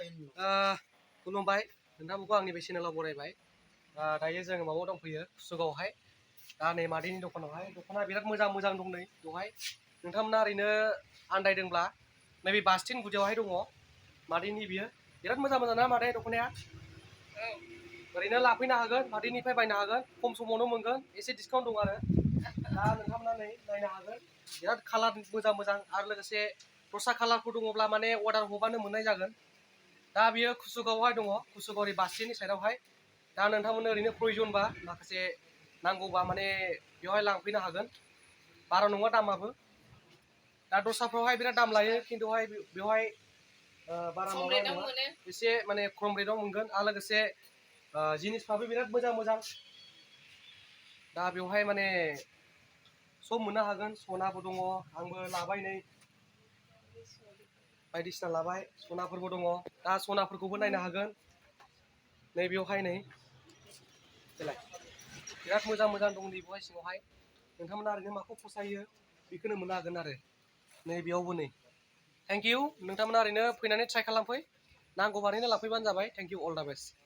खुलुमबाय नोंथांमोनखौ आंनि बे चेनेलाव बरायबाय। दायो जों माबायाव दंफैयो कुसुगावहाय। दा नै मादैनि दखानावहाय दख'ना बिराद मोजां मोजां दं नै बेवहाय। नोंथांमोना ओरैनो आन्दायदोंब्ला नैबे बास स्टेन्ड गुदियावहाय दङ मादैनि बियो। बिराद मोजां मोजां ना मादै दख'नाया? ओरैनो लाफैनो हागोन, मादैनिफ्राय बायनो हागोन, खम समावनो मोनगोन, एसे डिसकाउन्ट दं आरो। दा नोंथांमोना नै नायनो हागोन, बिराद कालार मोजां मोजां आरो लोगोसे दस्रा कालारफोर दङब्ला माने अर्डार हरबानो मोननाय जागोन। दा बियो कुसुगावहाय दङ, कुसुगावनि बास स्टेन्डनि साइडआवहाय। दा नोंथांमोननो ओरैनो प्रयजनबा माखासे नांगौबा माने बेवहाय लांफैनो हागोन। बारा नङा दामाबो। दा दस्राफ्रावहाय बिराद दाम लायो, खिन्थुहाय बेवहाय बारा माबा नङा, एसे माने खम रेटआव मोनगोन आरो लोगोसे जिनिसफ्राबो बिराद मोजां मोजां। दा बेवहाय माने सब मोननो हागोन, सनाबो दङ, आंबो लाबाय नै बायदिसिना लाबाय, सनाफोरबो दङ। दा सनाफोरखौबो नायनो हागोन नै बेवहाय नै देलाय बिराद मोजां मोजां दं नै बेवहाय सिङावहाय। नोंथांमोना ओरैनो माखौ फसायो बेखौनो मोननो हागोन आरो नै बेयावबो नै। थेंक इउ, नोंथांमोना ओरैनो फैनानै ट्राइ खालामफै, नांगौबा ओरैनो लाफैबानो जाबाय। थेंक इउ, अल दा बेस्ट।